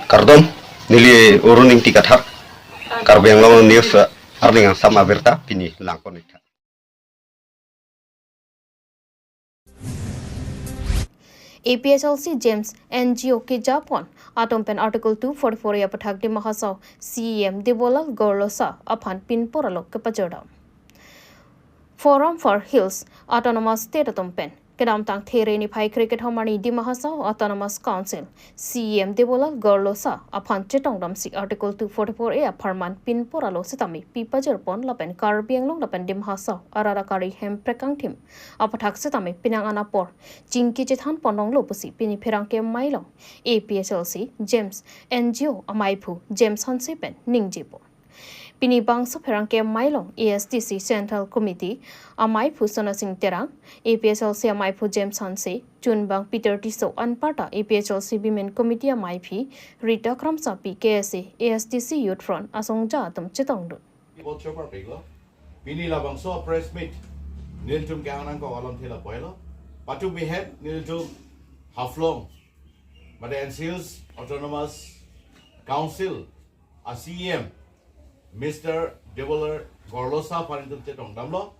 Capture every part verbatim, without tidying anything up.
Kardom, neli Arun Ingti Kathar, Karbi Anglong News, eh, arni angsam abirta pini langkon ik tha. A P H L C GEMS N G O kejapon atum pen Article two forty-four A aputhak Dima Hasao C E M Debolal Gorlosa aphan pinpur along kepajordam. Forum for Hills Autonomous State atum pen kedamtang There niphai kre-kethom arni Dima Hasao Autonomous Council C E M Debolal Gorlosa aphan chetongdamsi Article two forty-four A apharman pinpur alo setame pipajorpon lapen Karbi Anglong lapen Dima Hasao arat akari hemprek kangthim aputhak setame penang an apor chingki chethanpon longlo pusi pini pherangke mailong A P H L C GEMS N G O amaiphu James Hanse pen ningjepon. Pini bangso pherangke mailong A S D C Central Committee amaiphu Sona Sing Terang, A P H L C amaiphu James Hanse, chunbang Peter Tisso anparta A P H L C Women Committee amaiphi Rita Kramsapi, K S A, A S D C Youth Front asongja atum chetongdun. Botcho parpiklo. Pini labangso press meet nelitum ke-ang nangkok alamthe lapu helo. Patumi ahem nelitum Haflong, mate N C Hills Autonomous Council a C E M Mister Debolal Gorlosa aphan nelitum chetongdamlo.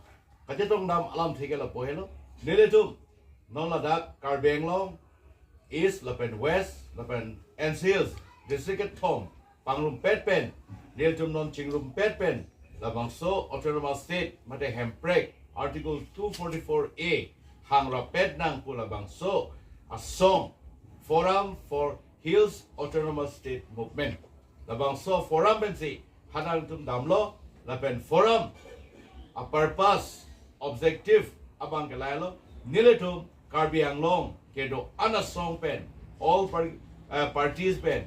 Kachetongdam alamthe ke lapu helo. Nelitum non ladak Karbi Anglong East lapen West lapen N C Hills district kethom pangrumpet pen, nelitum non chingrumpet pen labangso Autonomous State mate hemprek Article two forty-four A hangrapet nang pu labangso asong Forum for Hills Autonomous State Movement. Labangso forum pensi hanang atum damlo, lapen forum a purpose, objective abang ke lahelo, nelitum Karbi Anglong kedo-an asong pen, all par-, eh, parties pen,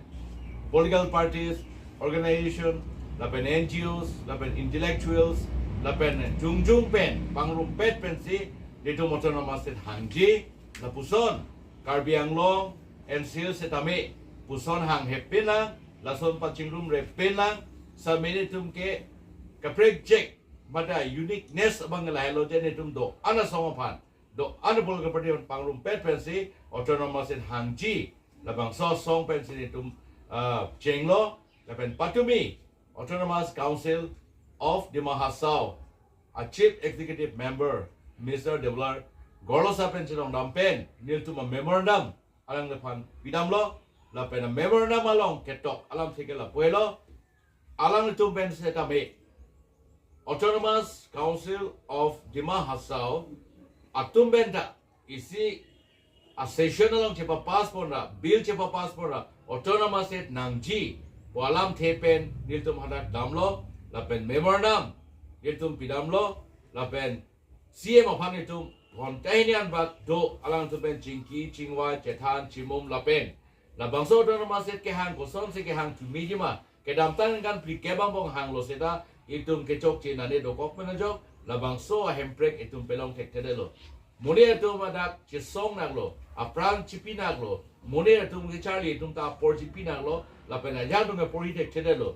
political parties, organization, lapen N G Os, lapen intellectuals, lapen jongjong pen pangrumpet pensi nelitum Autonomous State hangji, lapuson Karbi Anglong, N C Hills setame puson hanghe pinlang, lason pachingrumre pinlang, seta nelitum ke kaprek jek mate uniqueness abang lahelo je nelitum do-an asong aphan, do-an political party aphan pangrumpet pensi Autonomous State hangji, labangso asong pensi nelitum, ah, chenglo, lapen patumi Autonomous Council of Dima Hasao a Chief Executive Member Mister Debolal Gorlosa pen chetongdam pen nelitum a memorandum alangliphan pidamlo, lapen a memorandum along ketok alamthe ke lapu helo, alanglitum pen setame Autonomous Council of Dima Hasao atum pen ta isi a session along chepapass ponra, bill chepapass ponra, Autonomous State nangji pu alamthe pen nelitum hadak damlo, lapen memorandum nelitum pidamlo, lapen C E M aphan nelitum ghonta hini anbak do alangtum pen chingki chingvai chethan chimum lapen labangso Autonomous State kehang kosonsi kehang thumiji ma, kedamtang ningkan phlikep angbong hanglo seta itum kechokche nane dokok pen ajok, labangso ahemprek itum pelong thekthedetlo. Monit atum adak chesong naklo, apran chipi naklo, monit atum kecharli atum ta apor chipi naklo, lapen ajahak atum apor hi thekthedetlo.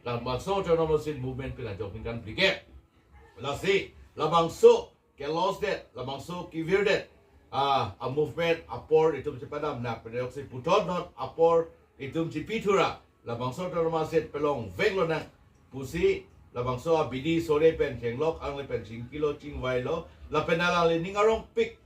Labangso Autonomous State Movement pen ajok ningkan phlikep. Lasi, labangso ke-lost det, labangso kevirdet, ah, a movement apor itum chepadam nang, pen ajoksi puthot non apor itum chipi thura, labangso Autonomous State pelong veklo nang pusi, labangso abidi sore pen chenglok, alangli pen chingkilo chingvailo, lapen alangli ning arongpik.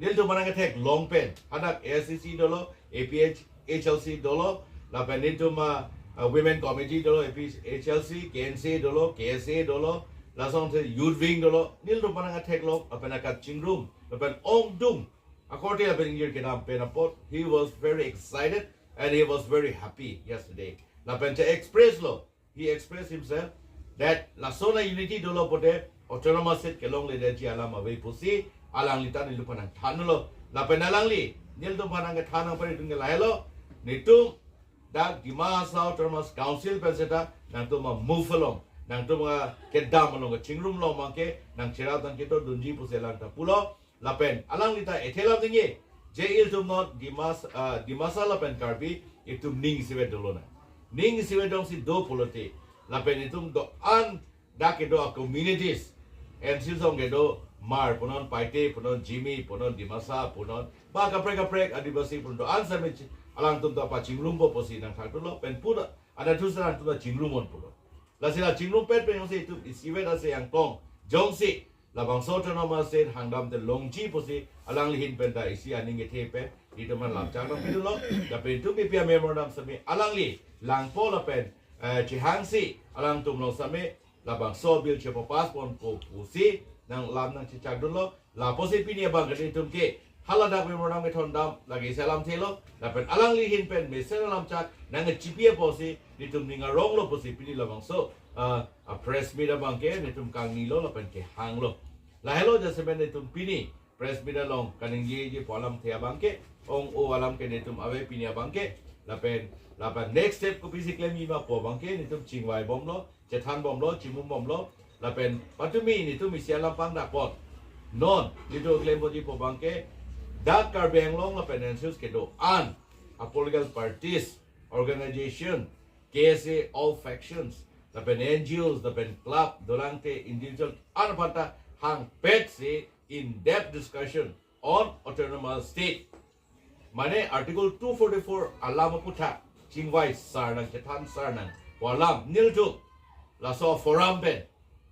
Nelitum aphan nangketheklong pen, hadak A S D C dolo, A P H L C dolo, lapen nelitum, ah, ah, Women Committee dolo, A P H L C, K N C A dolo, K S A dolo, lasonsi Youth Wing dolo, nelitum aphan nangketheklong, lapen akachingrum, lapen ongdung akorte lapen ingjir kedam pen apot, he was very excited and he was very happy yesterday. Lapen che-express lo, he expressed himself that lason a-unity dolo pote Autonomous State kelongledetji alam ave pusi alangli ta nelitum aphan nangthanlo. Lapen alangli nelitum aphan nangkethan nangpari atum ke lahelo, nelitum dak Dima Hasao Autonomous Council pen seta nangtum a-move along, nangtum akedam along kachingrumlo abangke nangcherap nangketodunji pusi alang ta pulo. Lapen alangli ta ethe lam ningje, je ilitum non Dimas-, ah, Dimasa lapen Karbi itum ning isivet dolo nang. Ning isivet dongsi do pulote, lapen itum do-an dak kedo a-communities, N C Hills along kedo Hmar punon, Paite punon, Zeme punon, Dimasa punon, ba kaprek kaprek Adivasi punon, do-an sami chi-, alangtum ta pachingrumpo pusi nangthakdunlo, pen pura anatthu si alangtum ta chingrum-on pulo. Lasi la chingrumpet pen jongsi itum isivet ase angtong jongsi labangso autonomous state hangdamde longji pusi alangli ahin pen ta isi aning kethe pen itum aphan lamchak nangpidunlo. Lapen itum P P I memorandum sami alangli langpo lapen, eh, chehangsi alangtum along sami labangso bill chepapass ponpo pusi nanglam nangchechakdunlo. Lapusi pini abang ke itum ke haladak memorandum kethondam lake isi alamthelo. Lapen alangli ahin pen mesen alamchak nangchipi apotsi itum ning aronglo pusi pini labangso, ah, a press meet abang ke itum kangnilo lapen kehanglo. Lahelo jasemet itum pini press meet along kaningjejepo alamthe abang ke, ong-o alam ke itum ave pini abang ke. Lapen, lapen next step kopisi klemji ma pu abang ke itum chingvaibomlo, chethanbomlo, chimum bomlo. Lapen patumi itum isi alam pangdakpon. Non itum klemponji pu abang ke, dak Karbi Anglong lapen N C Hills kedo-an a political parties, organization, K S A, all factions, lapen N G Os, lapen club, dolangte individual, an aphanta hangpetsi in-depth discussion on autonomous state. Mane Article two forty-four alam aputhak chingvai sar nang, chethan sar nang pu alam nelitum laso forum pen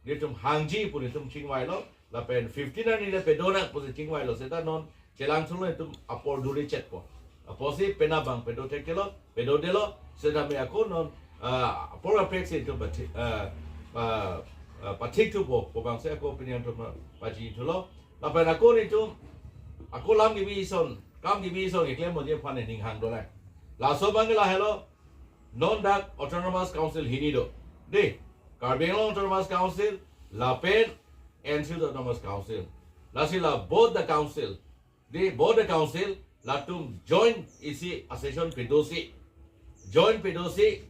nelitum hangji pu nelitum chingvailo, lapen fifteen arni le pedo nang pusi chingvailo, seta non chelangthulo itum apor duri chetpo. Apotsi penap abang pedo thekthelo, pedodelo, seta me ako non, ah, apor apek si itum pathi-, ah, ah, ah, pathikthupo pu abangsi ako pini itum pachithulo. Lapen ako itum, ako lam kimi ison, kam kimi ison keklemponji aphan ning hang dolang. Laso abang lahelo, non dak Autonomous Council hini do. Dei, Karbi Anglong Autonomous Council, lapen N C Hills Autonomous Council. Lasi la both the council, dei, both the council, latum joint isi a session pedosi, joint pedosi,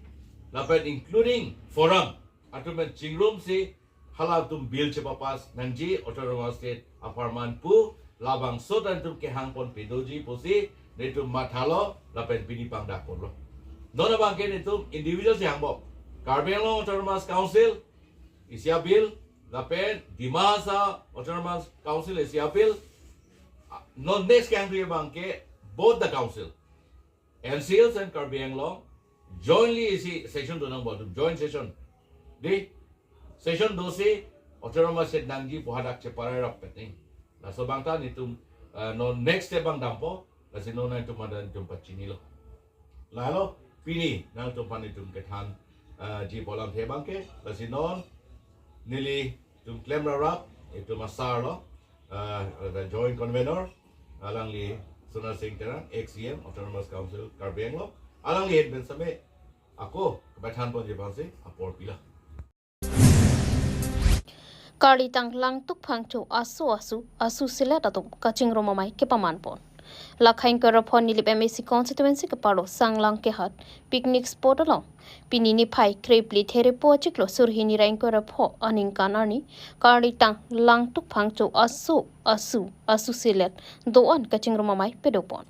lapen including forum, atum pen chingrumsi, halatum bill chepapass nangji, autonomous state apharman pu, labangso ta itum kehangpon pedoji pusi nelitum mathalo, lapen pini pangdakponlo. Non abang ke itum individual si hangbom. Karbi Anglong Autonomous Council isi a bill, lapen Dima Hasao Autonomous Council isi a bill. Non next kehangdun abang ke both the council, N C Hills and Karbi Anglong, jointly isi session do nangbom, joint session. Dei, session dosi autonomous state nangji pu hadak cheparai rapet ni. Laso abang ta itum, eh, non next step abang dampo, lasi non itum adan itum pachinilo. Lahelo, pini nangtum aphan itum kethan, eh, ji pu alamthe abang ke, lasi non nelitum klemrap rap, itum asar lo, eh, the joint convener, alangli Sona Sing Terang, ex C M, Autonomous Council Karbi Anglong, alangli ahin pen sami ako kapathanponji aphansi apor pilo. Karlitang Langtuk Phangcho aso asu, asu selet atum kachingrum amei kepamanpon. Lakha ingkoi ra pho Nilip M A C constituency kepalo Sanglang Kehat picnic spot along pini niphai krepli Therepo achiklo surhini ra ingkoi ra pho aningkan arni Karlitang Langtuk Phangcho aso asu, asu selet do-an kachingrum amei pedopon.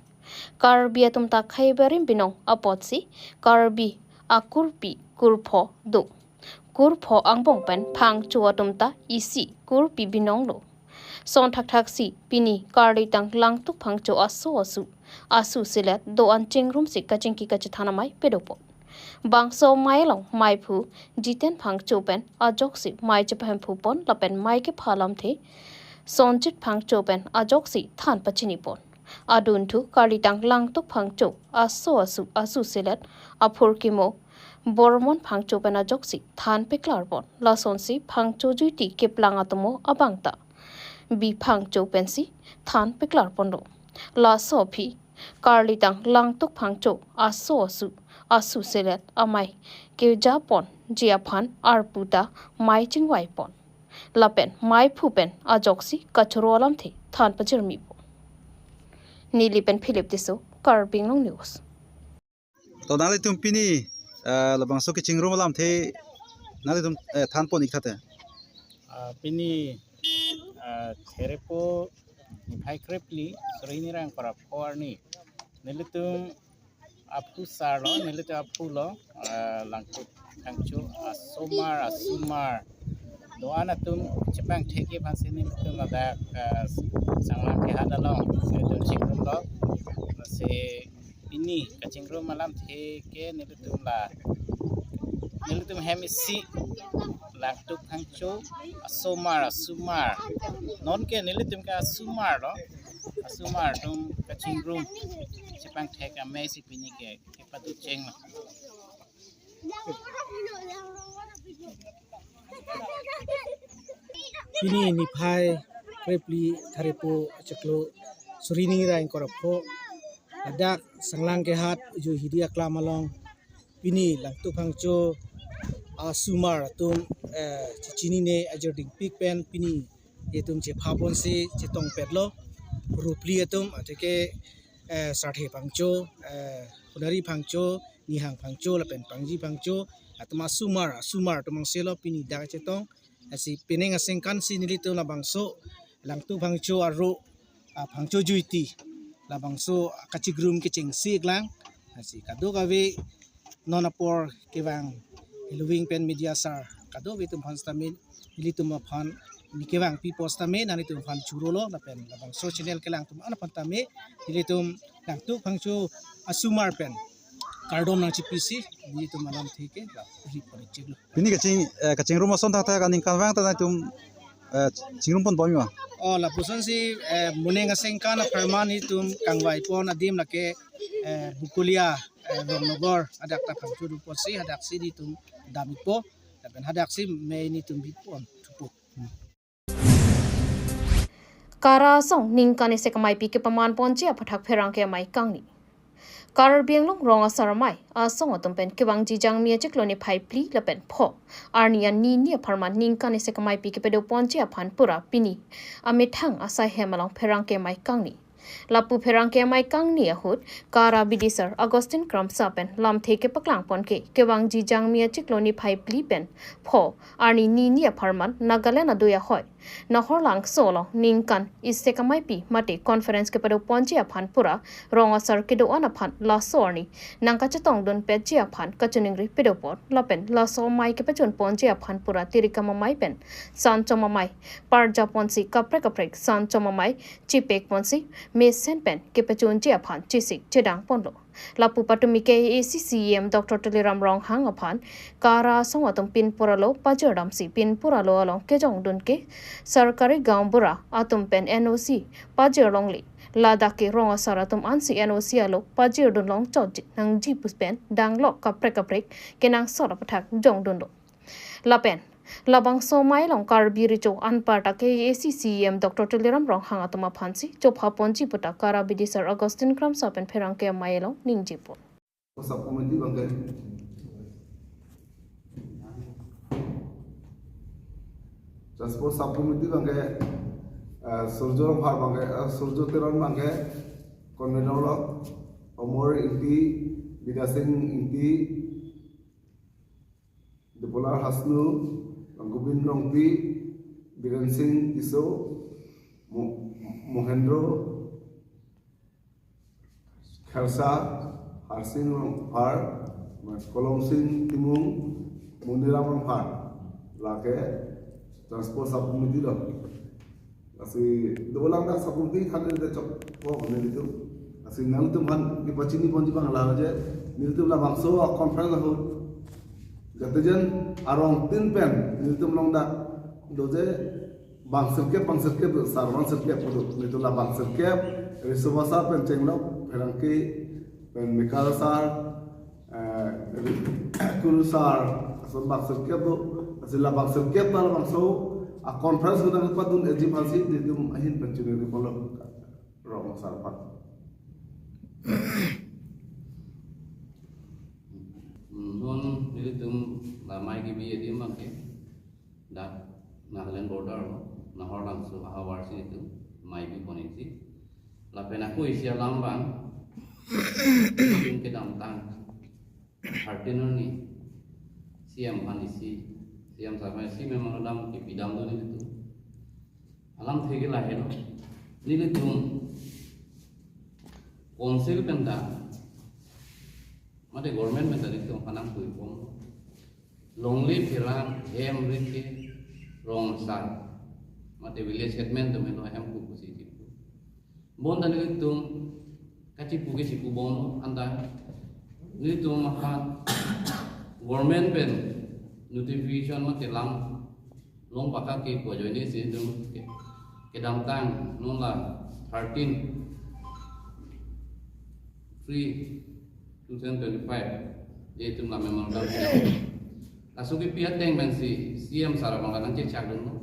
Karbi atum ta khei barim binong apotsi Karbi akurpi kurpho do. Kurpho angbong pen Phangcho atum ta isi kurpi binong lo. Son thakthak si pini Karlitang Langtuk Phangcho aso asu, asu selet do-an chingrumsi kachingki kachethan amei pedopon. Bangso amei along meiphu Jiten Phangcho pen ajoksi mei chepahemphupon lapen mei kepha alamthe Sonjit Phangcho pen ajoksi than pachinipon. Adunthu Karlitang Langtuk Phangcho aso asu, asu selet aphurkimo Bormon Phangcho pen ajoksi than peklarpon. Lasonsi Phangcho juiti keplang atomo abang ta Bi Phangcho pensi than peklarponlo. Laso aphi Karlitang Langtuk Phangcho aso asu, asu selet amei kejaponji aphan arpu ta mei chingvaipon. Lapen meiphu pen ajoksi kachoro alamthe than pachirmipon. Neli pen Philip Tisso, Karbi Anglong News. To nanglitum pini, eh, labangso kachingrum alamthe nanglitum, eh, thanpon ik tha te. Ah, pini, ah, Therepo niphai krepli surhini ra ingkoi ra pho arni nelitum aphu sar lo, nelitum aphu lo, ah, Langtuk Phangcho asomar asumar do-an atum chepangthekji aphansi nelitum ladak, ah, Sanglang Kehat along nelitum chingrumlo. Lasi Pini kachingrum alamthe ke nelitum la, nelitum hem isi Langtuk Phangcho asomar, asomar. Non ke nelitum ke asomar lo, asomar atum kachingrum chepangthek amei si pini ke kepado cheng lo. Pini niphai krepli Tharepo achiklo suri hini ra ingkoi ra pho, ladak Sanglang Kehat Juihidi aklam along pini Langtuk Phangcho asomar atum, eh, chechinine ajirdingpik pen pini itum chepha ponsi chetongpetlo. Rupli atum atike, eh, Sarthe Phangcho, eh, Hunari Phangcho, Nihang Phangcho lapen Pangji Phangcho atum asomar, asomar atum angselo pini dak chetong. Lasi penang asengkan si nelitum labangso Langtuk Phangcho aro, ah, Phangcho Juiti labangso kachingrum kechengsi iklang. Lasi kadokave non apor kevang Halloween pen media sar kadokave atum aphan sitame, nelitum aphan ne kevangpi apot sitame nanglitum aphan churolo lapen labangso channel kelang atum an aphan tame nelitum Langtuk Phangcho asomar pen kardom nangchipisi nelitum alamthe ke la ri pon chiklo. Pini kaching, eh, kachingrum ason thakthak aningkanvang ta nangtum, eh, chingrum pon bomji ma? Oh, lapuson si, eh, monang asengkan apharman itum kangvai pon adim lake, eh, Bokolia, eh, Rongnogor hadak ta Phangcho do ponsi hadak si nelitum dam-ikpo lapen hadak si mei nelitum bi pon thupo. KARA asong ningkan isi kamaipi kepaman ponji aphuthak pherangke amei kangni. Karbi Anglong rong asar amei asong atum pen kevangji Jangmi achiklo niphai phli lapen pho arni an ni ni apharman ningkan isi kamaipi kepado ponji aphan pura pini amethang asai hem along pherangke amei kangni. Lapu pherangke amei kangni ahut KARA bidisar Augustine Kramsa pen lamthe kepaklang pon ke kevangji Jangmi achiklo niphai phli pen pho arni ni ni apharman Nagaland adui ahoi Nahor Langso along ningkan isi kamaipi mate conference kepado ponji aphan pura rong asar kedo-an aphan laso arni nangkachetongdun petji aphan kachiningri pado pon lapen laso amei kepachun ponji aphan pura tirikam amei pen sanchom amei parja ponsi kaprek kaprek sanchom amei chipek ponsi mesen pen kepachunji aphan chesik chedang ponlo. Lapu patumi KAAC CEM Doctor Tuliram Ronghang aphan KARA asong atum pinpur alo pajirdamsi pinpur alo along kejongdun ke sarkari gaonbura atum pen NOC pajir longle, ladak ke rong asar atum ansi NOC alo pajirdun long chot nangji pu pen danglok kaprek kaprek kenangsot aphuthak jongdunlo. Lapen labangso amei along Karbi Recho anparta KAAC CEM Doctor Tuliram Ronghang atum aphansi chopha ponji puta KARA bidisar Augustine Kramsa pen pherangke amei along ningje pon. Sub committee abangke, Transport Sub Committee abangke, eh, Surjo Rongphar abangke, eh, Surjo Teron abangke convener lo, Omor Ingti, Bidya Sing Ingti, Depolar Hasnu, Gobin Rongpi, Biren Sing Tisso, Mo-, Mohendro Khersa, Harsing Rongphar, Kolom Sing Timung, Muniram Rongphar, lake Transport Sub Committee lo. Lasi dolang dak Sub Committee than de chokpo nelitum. Lasi nangtum aphan kepachini ponji abang la je, nelitum labangso a conference ahut jate jen arong tin pen nelitum along dak doje bang sirkep, bang sirkep, sar bang sirkep pudu. Nelitum la bang sirkep, Riso Basa pen chenglok, pherangke pen Mekar sar, eh, Kuru sar, ason bang sirkep do, lasi la bang sirkep ta labangso a conference kedang padun eji aphansi nelitum ahin pen chuningri ponlo rong asar aphan. Hmm, non nelitum la amei kebi adim abangke dak Nagaland border lo, Nahor Langso ahavar si itum amei bi pon isi. Lapen ako isi alam abang, itum kedamtang thirteen arni CEM aphan isi, CEM sir aphan isi memorandum kepidamdun nelitum. Alamthe ke lahelo. Nelitum council pen ta mate government pen ta nelitum aphan nangpui pon. Longle pherang hem rike rong asar mate village headman atum helo hem ku pusi chipu. Bonta nelitum kachipu ke chipu bomlo, anta nelitum aphan government pen notification mate lam long pakake pu ajoine si nelitum ke, kedamtang non la thirteen three two thousand twenty-five, itum la memorandum. Laso kipi ateng pensi C M sir abang nangchechakdunlo.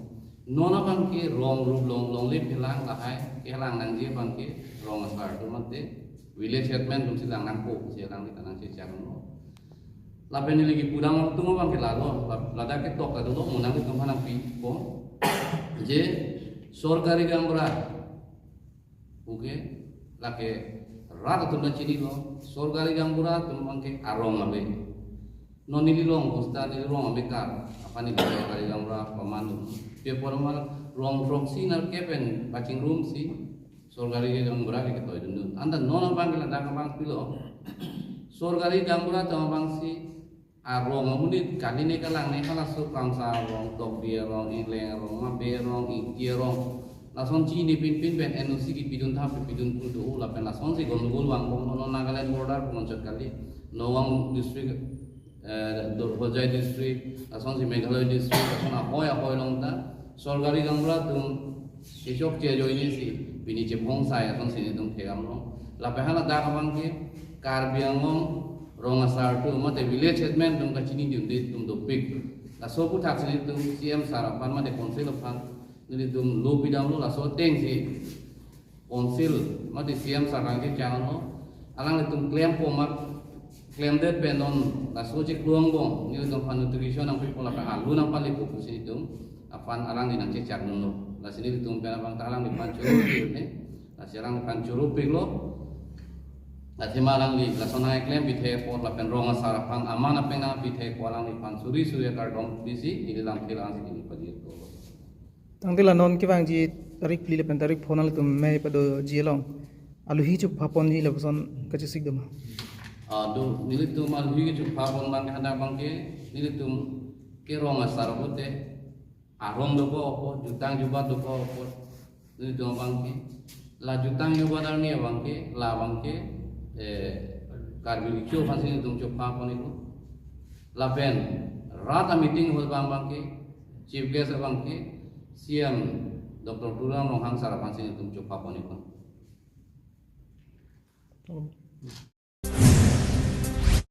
Non abangke rong rup long longle phelang lahai kelang nangji abangke rong asar atum mate village headman atumsi lang nangpo pusi alangli ta nangchechakdunlo. Lapen neli kipu dam atum abangke lalo, la-, ladak ketok ta dolo, mo nanglitum aphan nangpipo. Je sorkari gaonbura, okay, lake rat atum ta chinilo, sorkari gaonbura atum abangke arong ave. Non neli rong bosta, neli rong amekar aphan neli sorkari gaonbura paman dun. Paper number rong throksi nerkep pen pachingrumsi sorkari gaonbura ke ketoidun dun. Anta non abangke ladak abang pilo, sorkari gaonbura atum abangsi arong amonit kali ne kalang ne, halaso Kramsa arong, Tokbi arong, Engleng arong, Mabe arong, Ingti arong, lason chini pinpin pen N O C kipidun thap, kipidun thu do, lapen lasonsi gondogol vangbomlo. Non Nagaland border pu anchot kali, Nagaon district, eh, do-, Hojai district, lasonsi Meghalaya district, lason ahoi ahoi along ta sorkari gaonbura atum kechokche ajoine si pini chephongsai asonsi nelitum thekdamlo. Lapen haladak abangke Karbi Anglong rong asar atum mate village headman atum kachinidunde atum dopik. Laso aputhaksi nelitum C M sir aphan mate council aphan nelitum lo pidamlo. Laso atengsi council mate C M sir nangchechaklo. Alanglitum klempo ma, klemdet pen non laso chiklo angbong nelitum aphan notification nangpipo lapen alu nangpalepo pusi nelitum aphan alangli nangchechakdunlo. Lasi nelitum pen abang ta alangliphan choro pik ne. Lasi alangliphan choro piklo. Lasi ma alangli lason nangklem pithek apot lapen rong asar aphan aman apeng nangpithek apot alangliphan suri suri akardom pisi neli lamthe langsi neli pajirpo. Tangte la non kevangji tarik phli lapen tarik pho nanglitum mei padoji along alohi chophaponji lapuson kachesik doma? Ah, do, nelitum alohi kechopha pon abang hadak abangke nelitum ke rong asar apot te arong dopo apot, jutang jubat dopo apot, nelitum abangke la jutang jubat arni abangke, la abangke, eh, Karbi Riso aphansi nelitum chopha pon iklo. Lapen rat a-meeting hall abang abangke, chief guest abangke C M Doctor Tuliram Ronghang sir aphansi nelitum chopha pon iklo.